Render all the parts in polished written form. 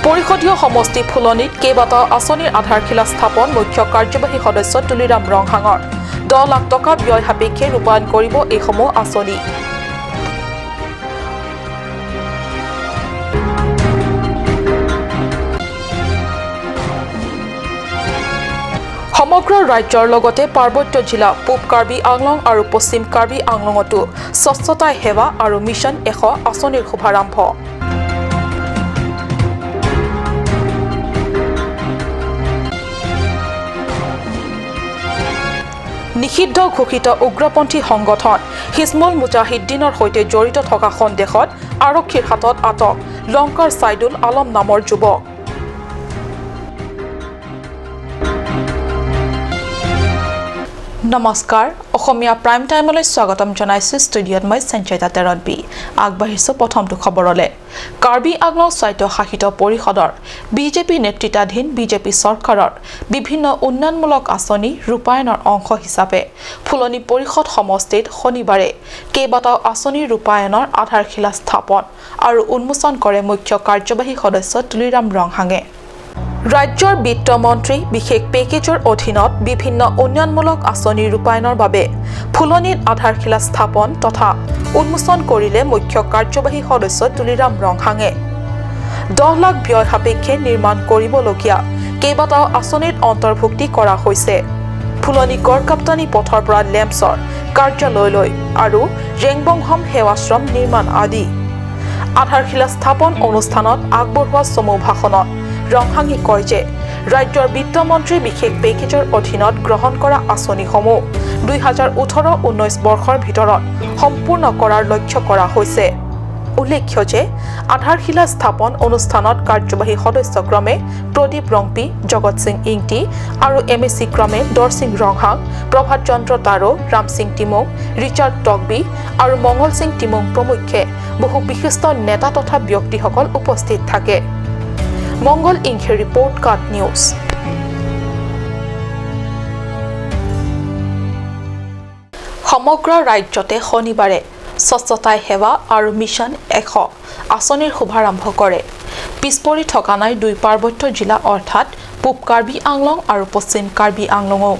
পৰিষদীয় সমষ্টি ফুলনিত কেইবাটাও আঁচনিৰ আধাৰশিলা স্থাপন মুখ্য কাৰ্যবাহী সদস্য তুলিৰাম ৰংহাঙৰ। 10 লাখ টকা ব্যয় সাপেক্ষে ৰূপায়ণ কৰিব এইসমূহ আঁচনি। সমগ্ৰ ৰাজ্যৰ লগতে পাৰ্বত্য জিলা পূব কাৰ্বি আংলং আৰু পশ্চিম কাৰ্বি আংলঙতো স্বচ্ছতাই সেৱা আৰু মিছন 100 আঁচনিৰ শুভাৰম্ভ। নিষিদ্ধ ঘোষিত উগ্ৰপন্থী সংগঠন হিজবুল মুজাহিদ্দিনৰ সৈতে জড়িত থকা সন্দেহত আৰক্ষীৰ হাতত আটক লংকাৰ ছাইদুল আলম নামৰ যুৱক। নমস্কাৰ, অসমীয়া প্ৰাইম টাইমলৈ স্বাগতম জনাইছোঁ। ষ্টুডিঅ'ত মই সঞ্চয়িতা তেৰতবি। আগবাঢ়িছোঁ প্ৰথমটো খবৰলৈ। কাৰ্বি আংলং স্বায়ত্তশাসিত পৰিষদৰ বিজেপি নেতৃত্বাধীন বিজেপি চৰকাৰৰ বিভিন্ন উন্নয়নমূলক আঁচনি ৰূপায়ণৰ অংশ হিচাপে ফুলনি পৰিষদ সমষ্টিত শনিবাৰে কেইবাটাও আঁচনি ৰূপায়ণৰ আধাৰশিলা স্থাপন আৰু উন্মোচন কৰে মুখ্য কাৰ্যবাহী সদস্য তুলিৰাম ৰংহাঙে। ৰাজ্যৰ বিত্তমন্ত্ৰী বিশেষ পেকেজৰ অধীনত বিভিন্ন উন্নয়নমূলক আঁচনি ৰূপায়ণৰ বাবে ফুলনিত আধাৰশিলা স্থাপন তথা উন্মোচন কৰিলে মুখ্য কাৰ্যবাহী সদস্য তুলিৰাম ৰংহাঙে। 10 লাখ ব্যয় সাপেক্ষে নিৰ্মাণ কৰিবলগীয়া কেইবাটাও আঁচনিত অন্তৰ্ভুক্তি কৰা হৈছে ফুলনি গড়কাপ্তানি পথৰ পৰা লেম্পছৰ কাৰ্যালয়লৈ আৰু ৰেংবংহম সেৱাশ্ৰম নিৰ্মাণ আদি। আধাৰশিলা স্থাপন অনুষ্ঠানত আগবঢ়োৱা চমু ভাষণত ৰংহাঙে কয় যে ৰাজ্যৰ বিত্তমন্ত্ৰী বিশেষ পেকেজৰ অধীনত গ্ৰহণ কৰা আঁচনিসমূহ 2018-19 বৰ্ষৰ ভিতৰত সম্পূৰ্ণ কৰাৰ লক্ষ্য কৰা হৈছে। উল্লেখ্য যে আধাৰশিলা স্থাপন অনুষ্ঠানত কাৰ্যবাহী সদস্য ক্ৰমে প্ৰদীপ ৰংপি, জগত সিং ইংটি আৰু এম এ চি ক্ৰমে দৰসিং ৰংহাং, প্ৰভাত চন্দ্ৰ তাৰো, ৰামসিং টিমুং, ৰিচাৰ্ড টকবি আৰু মংগল সিং টিমুং প্ৰমুখ্যে বহু বিশিষ্ট নেতা তথা ব্যক্তিসকল উপস্থিত থাকে। মংগল ইংখে ৰিপৰ্ট, কাট নিউজ। সমগ্ৰ ৰাজ্যতে শনিবাৰে স্বচ্ছতাই সেৱা আৰু মিছন 100 আঁচনিৰ শুভাৰম্ভ কৰে। পিছ পৰি থকা নাই দুই পাৰ্বত্য জিলা, অৰ্থাৎ পূব কাৰ্বি আংলং আৰু পশ্চিম কাৰ্বি আংলঙো।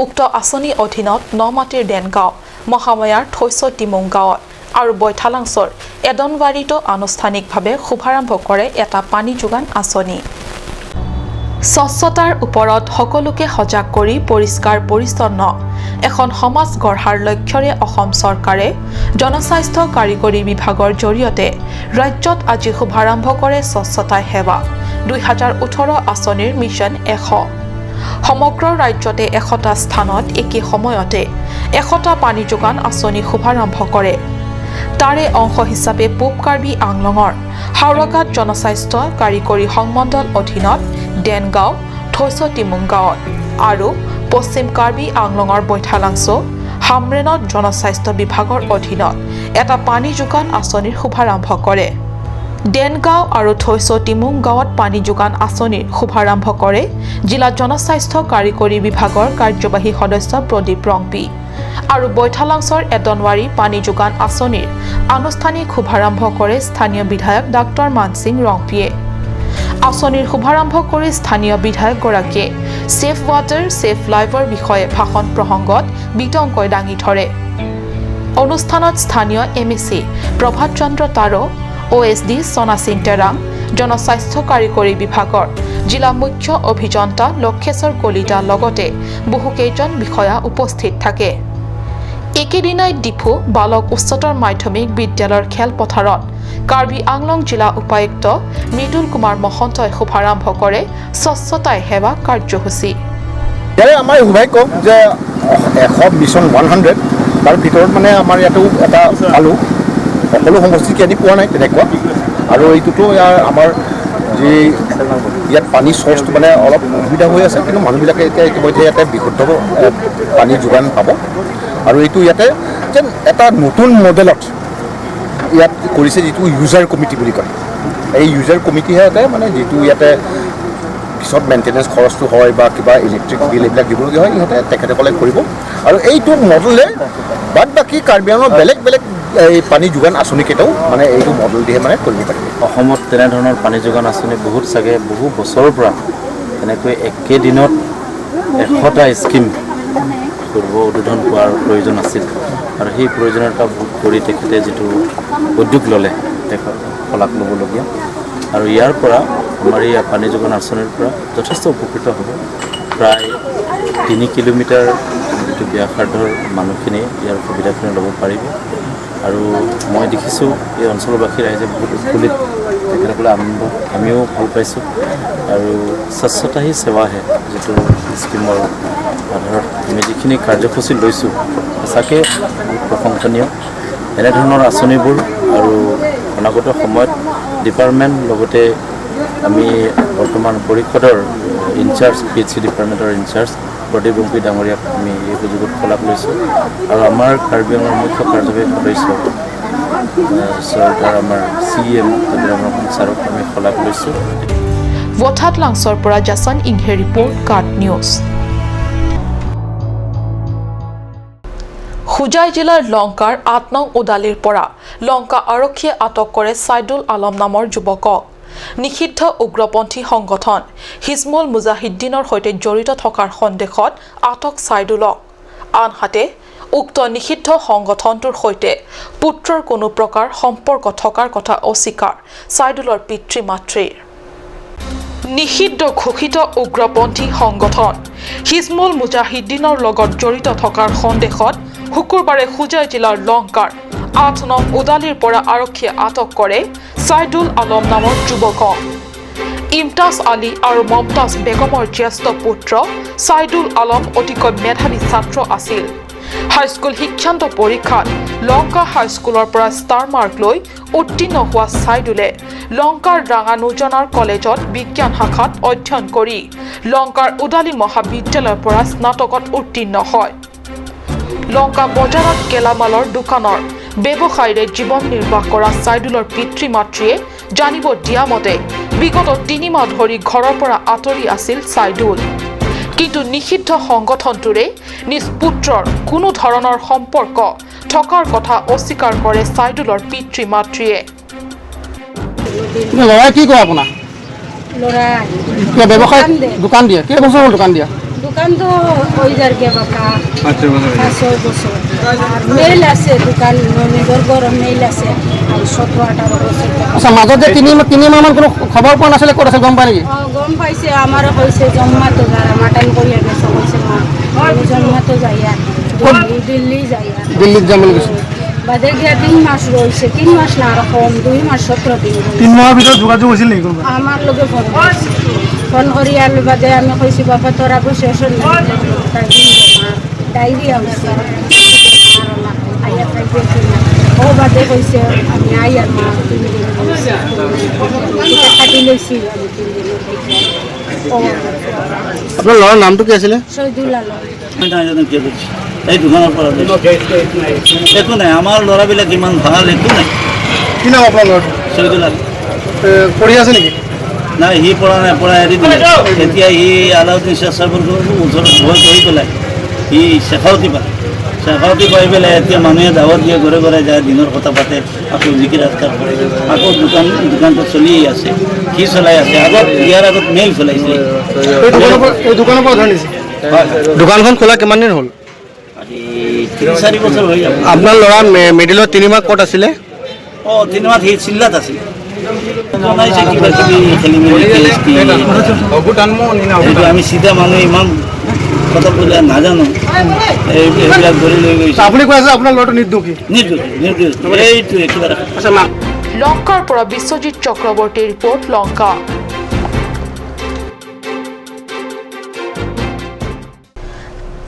উক্ত আঁচনিৰ অধীনত নমাটিৰ দেনগাঁও, মহামায়াৰ থৈচ টিমুং গাঁৱত আৰু বৈঠালাংছৰ এডনবাৰীতো আনুষ্ঠানিকভাৱে শুভাৰম্ভ কৰে এটা পানী যোগান আঁচনি। স্বচ্ছতাৰ ওপৰত সকলোকে সজাগ কৰি পৰিষ্কাৰ পৰিচ্ছন্ন এখন সমাজ গঢ়াৰ লক্ষ্যৰে অসম চৰকাৰে জনস্বাস্থ্য কাৰিকৰী বিভাগৰ জৰিয়তে ৰাজ্যত আজি শুভাৰম্ভ কৰে স্বচ্ছতাই সেৱা 2018 আঁচনিৰ মিছন 100। সমগ্ৰ ৰাজ্যতে 100টা স্থানত একে সময়তে 100টা পানী যোগান আঁচনি শুভাৰম্ভ কৰে। তাৰে অংশ হিচাপে পূব কাৰ্বি আংলঙৰ হাওৰাঘাট জনস্বাস্থ্য কাৰিকৰী সংমণ্ডল অধীনত দেনগাঁও, থৈচ টিমুং গাঁৱত আৰু পশ্চিম কাৰ্বি আংলঙৰ বৈঠালাংছ', হামৰেনত জনস্বাস্থ্য বিভাগৰ অধীনত এটা পানী যোগান আঁচনিৰ শুভাৰম্ভ কৰে। দেনগাঁও আৰু থৈচ টিমুং গাঁৱত পানী যোগান আঁচনিৰ শুভাৰম্ভ কৰে জিলা জনস্বাস্থ্য কাৰিকৰী বিভাগৰ কাৰ্যবাহী সদস্য প্ৰদীপ ৰংপি আৰু বৈঠালাংছৰ এডনৱাৰী পানী যোগান আঁচনিৰ আনুষ্ঠানিক শুভাৰম্ভ কৰে স্থানীয় বিধায়ক ডাক্তৰ মানসিং ৰংপিয়ে। আঁচনিৰ শুভাৰম্ভ কৰি স্থানীয় বিধায়কগৰাকীয়ে ছেফ ৱাটাৰ ছেফ লাইফৰ বিষয়ে ভাষণ প্ৰসংগত বিতংকৈ দাঙি ধৰে। অনুষ্ঠানত স্থানীয় M A C Prabhat Chandra তাৰো, অ' এছ ডি চনা সিং টেৰাং, জনস্বাস্থ্য কাৰিকৰী বিভাগৰ জিলা মুখ্য অভিযন্তা লক্ষেশ্বৰ কলিতা, লগতে বহুকেইজন বিষয়া উপস্থিত থাকে। একেদিনাই ডিফু বালক উচ্চতৰ মাধ্যমিক বিদ্যালয়ৰ খেলপথাৰত কাৰ্বি আংলং জিলা উপায়ুক্ত মৃদুল কুমাৰ মহন্তই শুভাৰম্ভ কৰে স্বচ্ছতাই সেৱা কাৰ্যসূচী। ইয়াৰে আমাৰ সৌভাগ্য যে 100, মিছন 100, তাৰ ভিতৰত মানে আমাৰ ইয়াতো এটা পালোঁ। সকলো সমষ্টিত কিজানি পোৱা নাই তেনেকুৱা। আৰু এইটোতো ইয়াৰ আমাৰ যি ইয়াত পানী চ'ৰ্চটো মানে অলপ অসুবিধা হৈ আছে, কিন্তু মানুহবিলাকে এতিয়া ইতিমধ্যে ইয়াতে বিশুদ্ধ পানী যোগান পাব। আৰু এইটো ইয়াতে যেন এটা নতুন মডেলত ইয়াত কৰিছে, যিটো ইউজাৰ কমিটি বুলি কয়। এই ইউজাৰ কমিটিহে মানে যিটো ইয়াতে পিছত মেইনটেনেঞ্চ খৰচটো হয় বা কিবা ইলেক্ট্ৰিক বিল এইবিলাক দিবলগীয়া হয়, ইহঁতে তেখেতসকলে কৰিব। আৰু এইটো মডেলে বাদ বাকী কাৰ্বি আংলঙৰ বেলেগ বেলেগ এই পানী যোগান আঁচনিকেইটাও মানে এইটো মডেল দিহে মানে কৰিব পাৰিব। অসমত তেনেধৰণৰ পানী যোগান আঁচনি বহুত চাগে বহু বছৰৰ পৰা তেনেকৈ একেদিনত 100টা স্কীম পূৰ্ব উদ্বোধন হোৱাৰ প্ৰয়োজন আছিল আৰু সেই প্ৰয়োজনীয়তা ভোগ কৰি তেখেতে যিটো উদ্যোগ ল'লে তেখেত শলাগ ল'বলগীয়া আৰু ইয়াৰ পৰা আমাৰ এই পানী যোগান আঁচনিৰ পৰা যথেষ্ট উপকৃত হ'ব। প্ৰায় 3 কিলোমিটাৰ যিটো ব্যাসাৰ্ধৰ মানুহখিনিয়ে ইয়াৰ সুবিধাখিনি ল'ব পাৰিব আৰু মই দেখিছোঁ এই অঞ্চলবাসী ৰাইজে বহুত উৎফুল্লিত, তেখেতসকলে আনন্দ, আমিও ভাল পাইছোঁ আৰু স্বচ্ছতা হি সেৱাহে যিটো স্কীমৰ আধাৰত আমি যিখিনি কাৰ্যসূচী লৈছোঁ সঁচাকৈ বহুত প্ৰশংসনীয়। এনেধৰণৰ আঁচনিবোৰ আৰু অনাগত সময়ত ডিপাৰ্টমেণ্ট লগতে আমি বৰ্তমান পৰিষদৰ ইনচাৰ্জ PHC ডিপাৰ্টমেণ্টৰ ইনচাৰ্জ প্ৰদীপ বংশী ডাঙৰীয়াক আমি এই সুযোগত শলাগ লৈছোঁ আৰু আমাৰ কাৰ্বি আংলঙৰ মুখ্য কাৰ্যবাহী সদস্য চৰকাৰ আমাৰ CM Raman ছাৰক আমি শলাগ লৈছোঁ। বথাত লাংছৰ পৰা জাছন ইংহে ৰিপৰ্ট, কাট নিউজ। হোজাই জিলাৰ লংকাৰ ৮ নং উদালিৰ পৰা লংকা আৰক্ষীয়ে আটক কৰে ছাইদুল আলম নামৰ যুৱকক। নিষিদ্ধ উগ্ৰপন্থী সংগঠন হিজবুল মুজাহিদ্দিনৰ সৈতে জড়িত থকাৰ সন্দেহত আটক ছাইদুলক। আনহাতে উক্ত নিষিদ্ধ সংগঠনটোৰ সৈতে পুত্ৰৰ কোনো প্ৰকাৰ সম্পৰ্ক থকাৰ কথা অস্বীকাৰ ছাইদুলৰ পিতৃ মাতৃৰ। নিষিদ্ধ ঘোষিত উগ্ৰপন্থী সংগঠন হিজবুল মুজাহিদ্দিনৰ লগত জড়িত থকাৰ সন্দেহত শুকুৰবাৰে হোজাই জিলাৰ লংকাৰ ৮ নং উদালিৰ পৰা আৰক্ষীয়ে আটক কৰে ছাইদুল আলম নামৰ যুৱকক। ইমতাজ আলী আৰু মমতাজ বেগমৰ জ্যেষ্ঠ পুত্ৰ ছাইদুল আলম অতিকৈ মেধাৱী ছাত্ৰ আছিল। হাইস্কুল শিক্ষান্ত পৰীক্ষাত লংকা হাইস্কুলৰ পৰা ষ্টাৰ মাৰ্ক লৈ উত্তীৰ্ণ হোৱা ছাইদুলে লংকাৰ ৰাঙানুজনাৰ কলেজত বিজ্ঞান শাখাত অধ্যয়ন কৰি লংকাৰ উদালি মহাবিদ্যালয়ৰ পৰা স্নাতকত উত্তীৰ্ণ হয়। লংকা বজাৰত গেলামালৰ দোকানৰ ব্যৱসায়ীৰে জীৱন নিৰ্বাহ কৰা ছাইদুলৰ পিতৃ মাতৃয়ে জানিব দিয়া মতে বিগত 3 মাহ ধৰি ঘৰৰ পৰা আঁতৰি আছিল ছাইদুল। কিন্তু নিষিদ্ধ সংগঠনটোৰে নিজ পুত্ৰৰ কোনো ধৰণৰ সম্পৰ্ক থকাৰ কথা অস্বীকাৰ কৰে ছাইদুলৰ পিতৃ মাতৃয়ে। ল'ৰাই কি কৰে আপোনাৰ? ব্যৱসায় দোকান দিয়ে। কেইবছৰ হ'ল দোকান দিয়া? দোকানটো হৈ যায় বাকা 5-6 বছৰ। মেইল আছে দোকান, নিজৰ ঘৰৰ মেইল আছে আৰু 17-18 বছৰ। আচ্ছা, মাজত যে তিনি মাহমান কোনো খবৰ পোৱা নাছিলে, ক'ত আছে গম পাই নেকি? অঁ, গম পাইছে। আমাৰ হৈছে জন্মাটো যাৰা মাটান কৰি গেছে, কৈছে মা আমি জন্মাটো যাই দিল্লী যাই, দিল্লীত যাম বুলি কৈছে। বাদে গিয়া 3 মাস রয়েছে, 3 মাস না আর কম, 2 মাস 17 দিন। 3 মাহৰ ভিতৰত যোগাযোগ হৈছিল নেকি কোনোবা? আমাৰ লগে ফোন কৰিছে, ফোন কৰি আৰু বাদে আমি কৈছোঁ বাবা তোৰা পইচা ডায়েৰিয়া হৈছে, আইয়া খাই ও বাদে কৈছে আমি আইয়াৰ মা 3 দিন কাটি লৈছি আমি 3 দিন। আপোনাৰ ল'ৰাৰ নামটো কি আছিলে? শহীদুল আলম। এই দোকানৰ পৰা একো নাই, আমাৰ ল'ৰাবিলাক ইমান ভাল, একো নাই। কি নাম আপোনাৰ ল'ৰাটো? শহীদুল আলম। পঢ়ি আছে নেকি? নাই, সি পঢ়া নাই, পঢ়া এৰি দিলে। এতিয়া সি আলাউদ্দিন শ্বেখ চাহেবৰ ওচৰত গৈ পঢ়ি পেলাই সি শেখাৱতী পালে, শেখাৱতী পাই পেলাই এতিয়া মানুহে দাৱত দিয়ে, ঘৰে ঘৰে যায়, দিনৰ কথা পাতে, আকৌ জিকিৰ আজকাৰ কৰে, আকৌ দোকানটো চলিয়ে আছে, সি চলাই আছে। আগত ইয়াৰ আগত মেইল চলাইছিলে। এই দোকানৰ পৰা ধৰি নিছে? দোকানখন খোলা কিমান দিন হ'ল? আজি 3-4 বছৰ হৈ যাব। আপোনাৰ ল'ৰা মেডিলত 3 মাহ ক'ত আছিলে? অঁ, 3 মাহ সি চিল্লাত আছিলে। জনাইছে কিবা কিবি খেলি মেলি, আমি চিধা মানুহ ইমান কথা ক'লে নাজানো, এইবিলাক ধৰি লৈ গৈছে। আপুনি কৈ আছে আপোনাৰ ল'ৰাটো নিৰ্দোষী? নিৰ্দোষী, নিৰ্দোষী, এইটো একেবাৰে। লংকাৰ পৰা বিশ্বজিৎ চক্ৰৱৰ্তীৰ ৰিপৰ্ট, লংকা।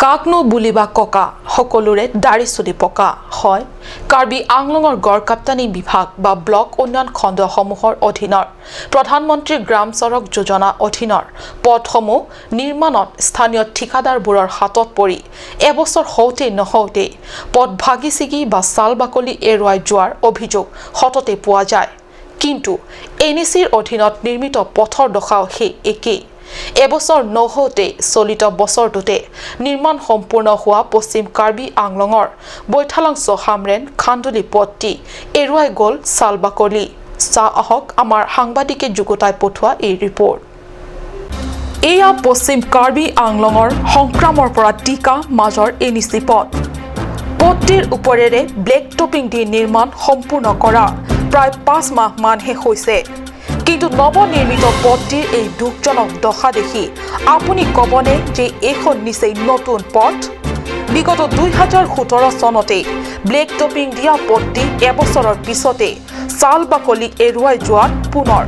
কাকনো বুলিবা ককা, সকলোৰে দাড়ি চুলি পকা হয়। কাৰ্বি আংলঙৰ গড়কাপ্তানি বিভাগ বা ব্লক উন্নয়ন খণ্ডসমূহৰ অধীনৰ প্ৰধানমন্ত্ৰী গ্ৰাম চড়ক যোজনা অধীনৰ পথসমূহ নিৰ্মাণত স্থানীয় ঠিকাদাৰবোৰৰ হাতত পৰি এবছৰ হওঁতেই নহওঁতেই পথ ভাগি ছিগি বা ছাল বাকলি এৰুৱাই যোৱাৰ অভিযোগ সততে পোৱা যায়। কিন্তু এন এ চিৰ অধীনত নিৰ্মিত পথৰ দশাও সেই একেই। এবছৰ নহওঁতেই চলিত বছৰটোতে নিৰ্মাণ সম্পূৰ্ণ হোৱা পশ্চিম কাৰ্বি আংলঙৰ বৈঠালাংছ হামৰেন খান্দুলি পথটি এৰুৱাই গ'ল ছাল বাকলি। চাহ আহক আমাৰ সাংবাদিকে যুগুতাই পঠোৱা এই ৰিপৰ্ট। এয়া পশ্চিম কাৰ্বি আংলঙৰ সংক্ৰামৰ পৰা টিকা মাজৰ এনিচি পথ। পথটিৰ ওপৰেৰে ব্লেক টপিং দি নিৰ্মাণ সম্পূৰ্ণ কৰা প্ৰায় 5 মাহ মানহে হৈছে। কিন্তু নৱনিৰ্মিত পথটিৰ এই দুখজনক দশা দেখি আপুনি ক'বনে যে এইখন নিচেই নতুন পথ? বিগত 2017 চনতেই ব্লেক টপিং দিয়া পথটি এবছৰৰ পিছতেই ছাল বাকলি এৰুৱাই যোৱাত পুনৰ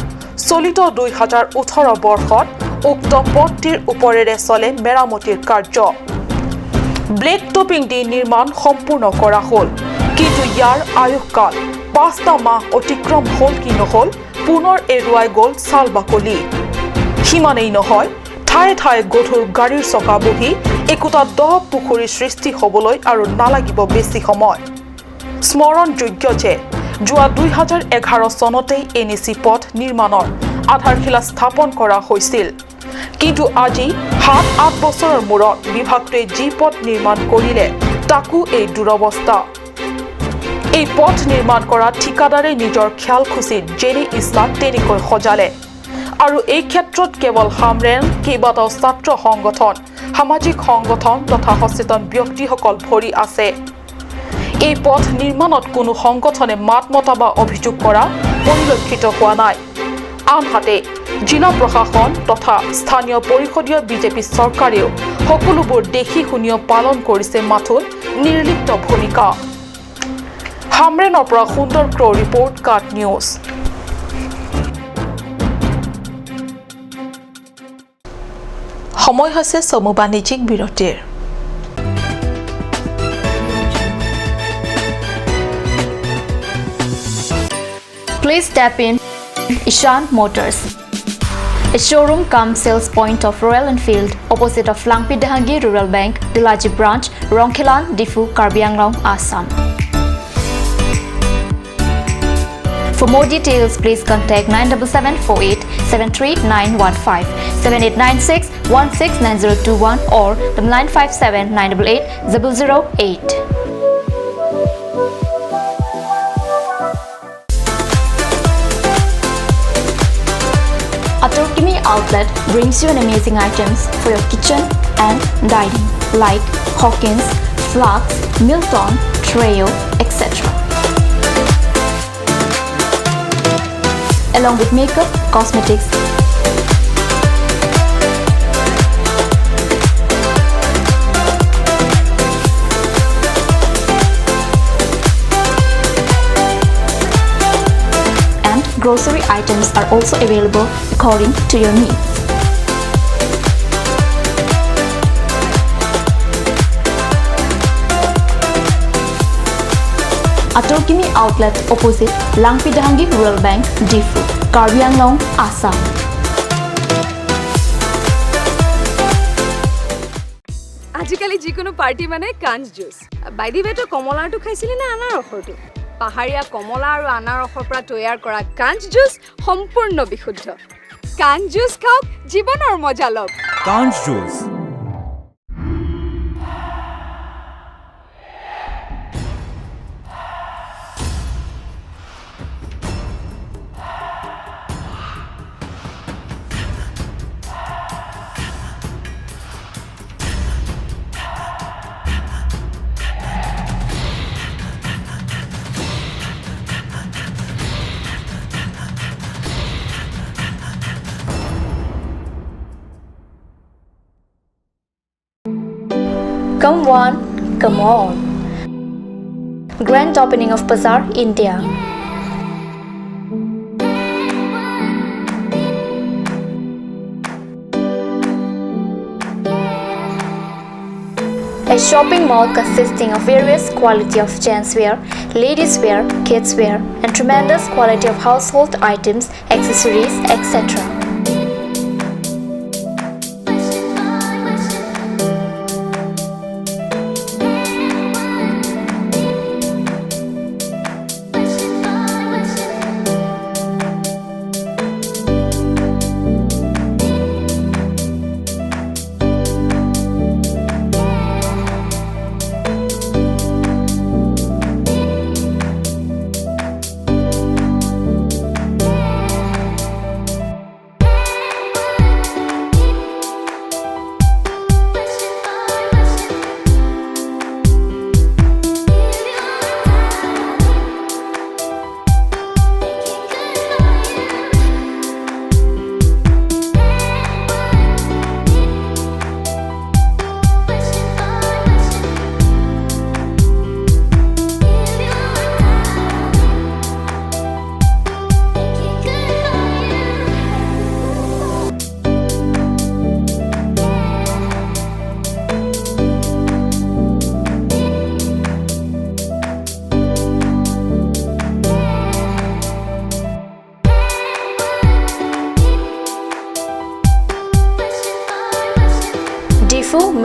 চলিত 2018 বৰ্ষত উক্ত পথটিৰ ওপৰেৰে চলে মেৰামতিৰ কাৰ্য। ব্লেক টপিং দি নিৰ্মাণ সম্পূৰ্ণ কৰা হ'ল, কিন্তু ইয়াৰ আয়ুসকাল 5টা মাহ অতিক্ৰম হ'ল কি নহ'ল পুনৰ এৰুৱাই গ'ল ছাল বাকলি। সিমানেই নহয়, ঠায়ে ঠায়ে গধুৰ গাড়ীৰ চকা বহি একোটা দ পুখুৰীৰ সৃষ্টি হ'বলৈ আৰু নালাগিব বেছি সময়। স্মৰণযোগ্য যে যোৱা 2011 চনতেই এনিচি পথ নিৰ্মাণৰ আধাৰশিলা স্থাপন কৰা হৈছিল। কিন্তু আজি 7-8 বছৰৰ মূৰত বিভাগটোৱে যি পথ নিৰ্মাণ কৰিলে তাকো এই দুৰৱস্থা। এই পথ নিৰ্মাণ কৰা ঠিকাদাৰে নিজৰ খেয়াল খুচিত যেনে ইচ্ছা তেনেকৈ সজালে। আৰু এই ক্ষেত্ৰত কেৱল হামৰেন কেইবাটাও ছাত্ৰ সংগঠন, সামাজিক সংগঠন তথা সচেতন ব্যক্তিসকল ভৰি আছে। এই পথ নিৰ্মাণত কোনো সংগঠনে মাত মতা বা অভিযোগ কৰা পৰিলক্ষিত হোৱা নাই। আনহাতে জিলা প্ৰশাসন তথা স্থানীয় পৰিষদীয় বিজেপি চৰকাৰেও সকলোবোৰ দেখি শুনিও পালন কৰিছে মাথোন নিৰ্লিপ্ত ভূমিকা। হামৰেনৰ পৰা সুন্দৰ ক্ৰ' ৰিপৰ্ট, কাট নিউজ। সময় হৈছে চমু বাণিজ্যিক বিৰতিৰ। Please tap in Ishan Motors, a showroom cum sales point of Royal Enfield, opposite of Langpi Dahangi Rural Bank, Dilaji Branch, Rongkhilan, Difu, Karbi Anglong, Assam. For more details, please contact 97748 73915, 7896 169021 or 957 988 008. Atorkimi outlet brings you an amazing items for your kitchen and dining like Hawkins, Flux, Milton, Treo, etc. Along with makeup, cosmetics, and grocery items are also available according to your needs. Atorkimi outlet opposite Langpi Dahangi Rural Bank, Difu, Karbi Anglong, Assam. আজিকালি যিকোনো party মানে কাঞ্চ juice. By the ৱে, তই কমলাৰটো খাইছিলি নে আনাৰসৰটো? পাহাৰীয়া কমলা আৰু আনাৰসৰ পৰা তৈয়াৰ কৰা কাঞ্চ জুচ সম্পূৰ্ণ বিশুদ্ধ। কাঞ্চ জুচ খাওক, জীৱনৰ মজা লওক। কাঞ্চ juice. Come one, come all. Grand opening of Bazaar India. A shopping mall consisting of various quality of gents wear, ladies wear, kids wear, and tremendous quality of household items, accessories, etc.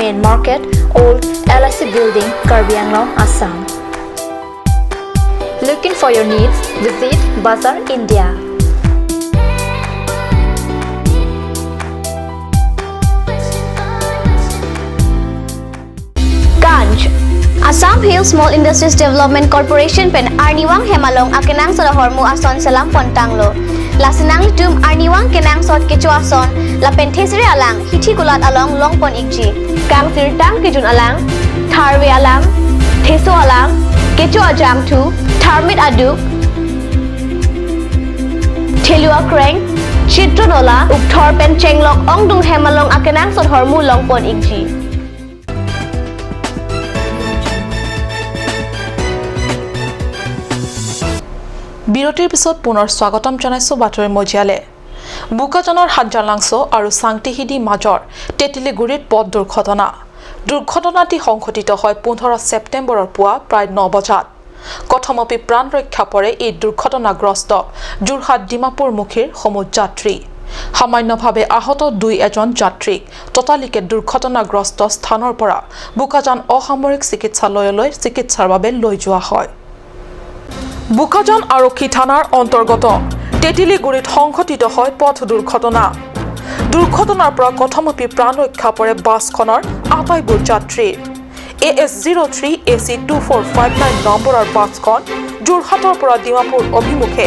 Main Market, Old LIC Building, Karbi Anglong, Assam. Looking for your needs? Visit Bazaar India. Ganj Assam Hill Small Industries Development Corporation pen arniwang hemalong akenang sod hormu ason salam pontanglo lasinang tum arniwang kenang sot kecho ason la pen thesre alang hithi gulat along long pon ikji kang sir tang kijun alang tharwe alang theso alang kecho ajam thu tharmit adu thelua kreng chitronola upthor pen chenglok ongdung hemalong akenang sot hormu long pon ikji. বিৰতিৰ পিছত পুনৰ স্বাগতম জনাইছো বাতৰি মজিয়ালে। বোকাজানৰ হাজাৰলাংছ আৰু চাংটিহিদি মাজৰ তেতেলীগুৰিত পথ দুৰ্ঘটনা। দুৰ্ঘটনাটি সংঘটিত হয় 15 ছেপ্টেম্বৰৰ পুৱা প্ৰায় 9 বজাত। কথমপি প্ৰাণ ৰক্ষা পৰে এই দুৰ্ঘটনাগ্ৰস্ত যোৰহাট ডিমাপুৰমুখীৰ সমূহ যাত্ৰী। সামান্যভাৱে আহত দুই এজন যাত্ৰীক ততালিকে দুৰ্ঘটনাগ্ৰস্ত স্থানৰ পৰা বোকাজান অসামৰিক চিকিৎসালয়লৈ চিকিৎসাৰ বাবে লৈ যোৱা হয়। বোকাজান আৰক্ষী থানাৰ অন্তৰ্গত তেতেলীগুৰিত সংঘটিত হয় পথ দুৰ্ঘটনা। দুৰ্ঘটনাৰ পৰা কথমপি প্ৰাণ ৰক্ষা পৰে বাছখনৰ আটাইবোৰ যাত্ৰীৰ। AS 03 AC 2459 নম্বৰৰ বাছখন যোৰহাটৰ পৰা ডিমাপুৰ অভিমুখে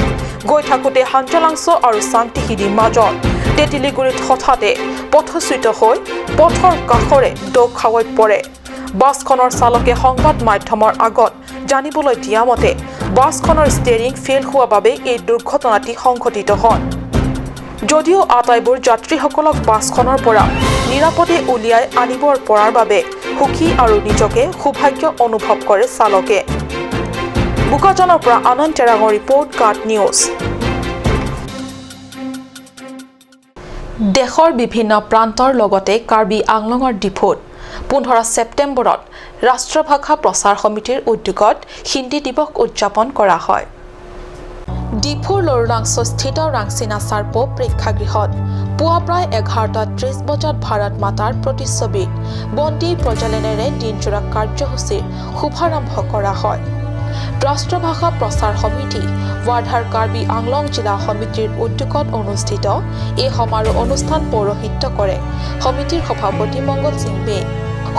গৈ থাকোঁতে হাঞ্জালাংছ আৰু চাংটিহিদিৰ মাজত তেতেলীগুৰিত হঠাতে পথচ্যুত হৈ পথৰ কাষৰে দৌ খাৱৈত পৰে। বাছখনৰ চালকে সংবাদ মাধ্যমৰ আগত জানিবলৈ দিয়া মতে বাছখনৰ ষ্টেৰিং ফেইল হোৱাৰ বাবে এই দুৰ্ঘটনাটি সংঘটিত হয়। যদিও আটাইবোৰ যাত্ৰীসকলক বাছখনৰ পৰা নিৰাপদে উলিয়াই আনিবৰ পৰাৰ বাবে সুখী আৰু নিজকে সৌভাগ্য অনুভৱ কৰে চালকে। বোকাজানৰ পৰা আনন্দ তেৰাঙৰ ৰিপৰ্ট, কাট নিউজ। দেশৰ বিভিন্ন প্ৰান্তৰ লগতে কাৰ্বি আংলঙৰ ডিফুত 15 ছেপ্টেম্বৰত ৰাষ্ট্ৰভাষা প্ৰচাৰ সমিতিৰ উদ্যোগত হিন্দী দিৱস উদযাপন কৰা হয়। ডিফুৰ লৰুলাংছস্থিত ৰাংচিনা চাৰ্প প্ৰেক্ষাগৃহত পুৱা প্ৰায় 11:30 বজাত ভাৰত মাতাৰ প্ৰতিচ্ছবিত বন্তি প্ৰজ্বলনেৰে দিনজোৰা কাৰ্যসূচীৰ শুভাৰম্ভ কৰা হয়। ৰাষ্ট্ৰভাষা প্ৰচাৰ সমিতি ৱাৰ্ধাৰ কাৰ্বি আংলং জিলা সমিতিৰ উদ্যোগত অনুষ্ঠিত এই সমাৰোহ অনুষ্ঠান পৌৰোহিত্য কৰে সমিতিৰ সভাপতি মংগল সিং বে।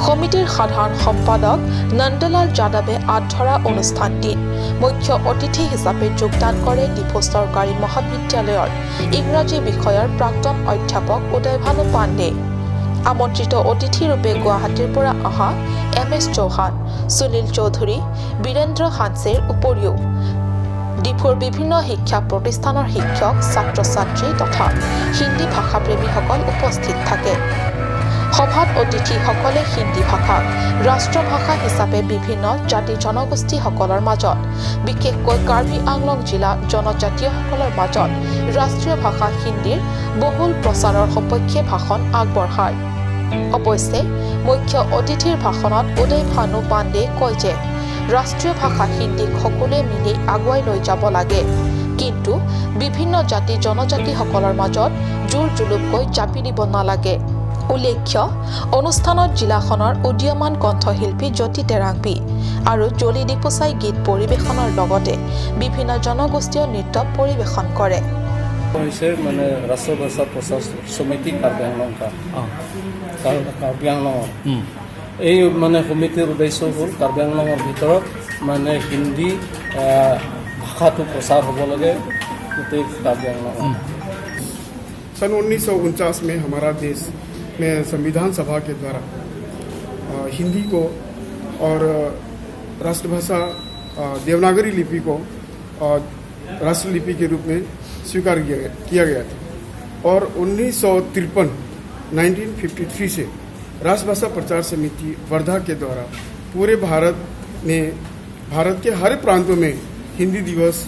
সমিতিৰ সাধাৰণ সম্পাদক নন্দলাল যাদৱে আঁত ধৰা অনুষ্ঠানটিত মুখ্য অতিথি হিচাপে যোগদান কৰে ডিফু চৰকাৰী মহাবিদ্যালয়ৰ ইংৰাজী বিষয়ৰ প্ৰাক্তন অধ্যাপক উদয়ভানু পাণ্ডে। আমন্ত্ৰিত অতিথিৰূপে গুৱাহাটীৰ পৰা অহা এম এছ চৌহান, সুনীল চৌধুৰী, বীৰেন্দ্ৰ হানছেৰ উপৰিও ডিফুৰ বিভিন্ন শিক্ষা প্ৰতিষ্ঠানৰ শিক্ষক, ছাত্ৰ ছাত্ৰী তথা হিন্দী ভাষাপ্ৰেমীসকল উপস্থিত থাকে। সভাত অতিথিসকলে হিন্দী ভাষাক ৰাষ্ট্ৰভাষা হিচাপে বিভিন্ন জাতি জনগোষ্ঠীসকলৰ মাজত, বিশেষকৈ কাৰ্বি আংলং জিলা জনজাতীয়সকলৰ মাজত ৰাষ্ট্ৰীয় ভাষা হিন্দীৰ বহুল প্ৰচাৰৰ সপক্ষে ভাষণ আগবঢ়ায়। অৱশ্যে মুখ্য অতিথিৰ ভাষণত উদয় ভানু পাণ্ডে কয় যে ৰাষ্ট্ৰীয় ভাষা হিন্দীক সকলোৱে মিলি আগুৱাই লৈ যাব লাগে, কিন্তু বিভিন্ন জাতি জনজাতিসকলৰ মাজত জোৰ জুলুমকৈ জাপি দিব নালাগে। উল্লেখ্য, অনুষ্ঠানত জিলাখনৰ উদীয়মান কণ্ঠশিল্পী জ্যোতি তেৰাংপি আৰু জলি ডিপুচাই গীত পৰিৱেশনৰ লগতে বিভিন্ন জনগোষ্ঠীয় নৃত্য পৰিৱেশন কৰে। হৈছে মানে ৰাষ্ট্ৰভাষা প্ৰচাৰ সমিতি কাৰ্বি আংলং কাৰ্বি আংলঙৰ এই মানে সমিতিৰ উদ্দেশ্য হ'ল কাৰ্বি আংলঙৰ ভিতৰত মানে হিন্দী ভাষাটো প্ৰচাৰ হ'ব লাগে গোটেই কাৰ্বি আংলঙত। सन 1949 में हमारा देश में संविधान सभा के द्वारा हिंदी को और राष्ट्रभाषा देवनागरी लिपि को राष्ट्रलिपि के रूप में स्वीकार किया गया था और 1953 1953 से राष्ट्रभाषा प्रचार समिति वर्धा के द्वारा पूरे भारत में, भारत के हर प्रांतों में हिंदी दिवस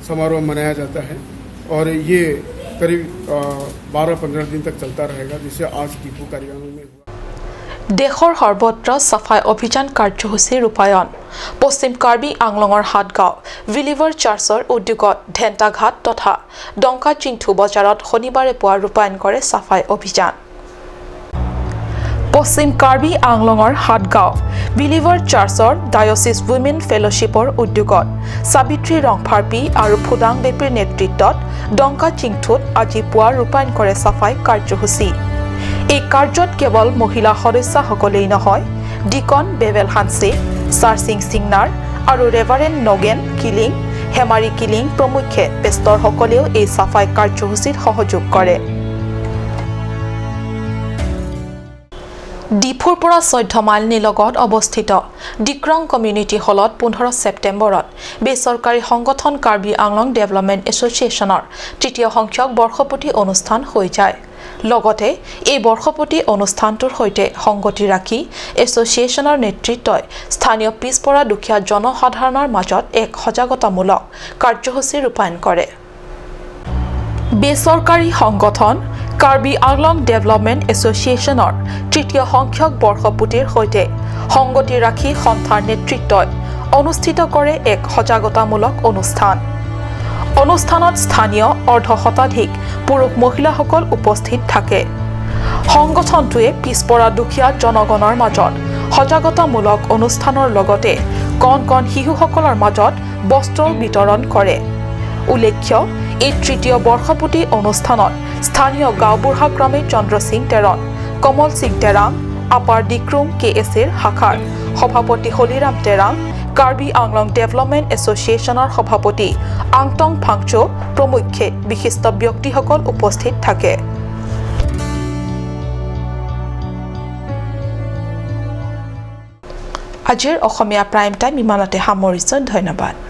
समारोह मनाया जाता है और ये करीब 12-15 दिन तक चलता रहेगा, जिसे आज डिफू कार्यालय में हुआ। দেশৰ সৰ্বত্ৰ চাফাই অভিযান কাৰ্যসূচী ৰূপায়ণ। পশ্চিম কাৰ্বি আংলঙৰ সাতগাঁও বিলিভাৰ চাৰ্চৰ উদ্যোগত ধেন্টাঘাট তথা ডংকা চিংথু বজাৰত শনিবাৰে পুৱা ৰূপায়ণ কৰে চাফাই অভিযান। পশ্চিম কাৰ্বি আংলঙৰ সাতগাঁও বিলিভাৰ চাৰ্চৰ ডায়চিছ উইমেন ফেল'শ্বিপৰ উদ্যোগত সাবিত্ৰী ৰংফাৰপি আৰু ফুদাং বেপীৰ নেতৃত্বত ডংকা চিংথুত আজি পুৱা ৰূপায়ণ কৰে চাফাই কাৰ্যসূচী। এই কাৰ্যত কেৱল মহিলা সদস্যাসকলেই নহয়, ডিকন বেবেল হানছে, চাৰচিং সিংনাৰ আৰু reverend Nagen killing, Hemari killing প্ৰমুখ্যে পেষ্টৰসকলেও এই চাফাই কাৰ্যসূচীত সহযোগ কৰে। ডিফুৰ পৰা 14 মাইল নিলগত অৱস্থিত ডিক্ৰং কমিউনিটি হলত 15 ছেপ্টেম্বৰত বেচৰকাৰী সংগঠন কাৰ্বি আংলং ডেভেলপমেণ্ট এছ'চিয়েশ্যনৰ তৃতীয় সংখ্যক বৰ্ষপতি অনুষ্ঠান হৈ যায়। লগতে এই বৰ্ষপতি অনুষ্ঠানটোৰ সৈতে সংগতি ৰাখি এছ'চিয়েশ্যনৰ নেতৃত্বই স্থানীয় পিছপৰা দুখীয়া জনসাধাৰণৰ মাজত এক সজাগতামূলক কাৰ্যসূচী ৰূপায়ণ কৰে। বেচৰকাৰী সংগঠন কাৰ্বি আংলং ডেভেলপমেণ্ট এছ'চিয়েশ্যনৰ তৃতীয় সংখ্যক বৰ্ষপূৰ্তিৰ সৈতে সংগতি ৰাখি সন্থাৰ নেতৃত্বই অনুষ্ঠিত কৰে এক সজাগতামূলক অনুষ্ঠান। অনুষ্ঠানত স্থানীয় অৰ্ধ শতাধিক পুৰুষ মহিলাসকল উপস্থিত থাকে। সংগঠনটোৱে পিছপৰা দুখীয়া জনগণৰ মাজত সজাগতামূলক অনুষ্ঠানৰ লগতে কণ কণ শিশুসকলৰ মাজত বস্ত্ৰও বিতৰণ কৰে। উল্লেখ্য, এই তৃতীয় বৰ্ষপূৰ্তি অনুষ্ঠানত স্থানীয় গাঁওবুঢ়া ক্ৰমে চন্দ্ৰ সিং টেৰণ, কমল সিং টেৰাং, আপাৰ ডিক্ৰুং কে এছ এৰ শাখাৰ সভাপতি হলিৰাম টেৰাং, কাৰ্বি আংলং ডেভেলপমেণ্ট এছ'চিয়েশ্যনৰ সভাপতি আংটং ফাংচো প্ৰমুখ্যে বিশিষ্ট ব্যক্তিসকল উপস্থিত থাকে। আজিৰ অসমীয়া প্ৰাইম টাইম ইমানতে সামৰিছোঁ। ধন্যবাদ।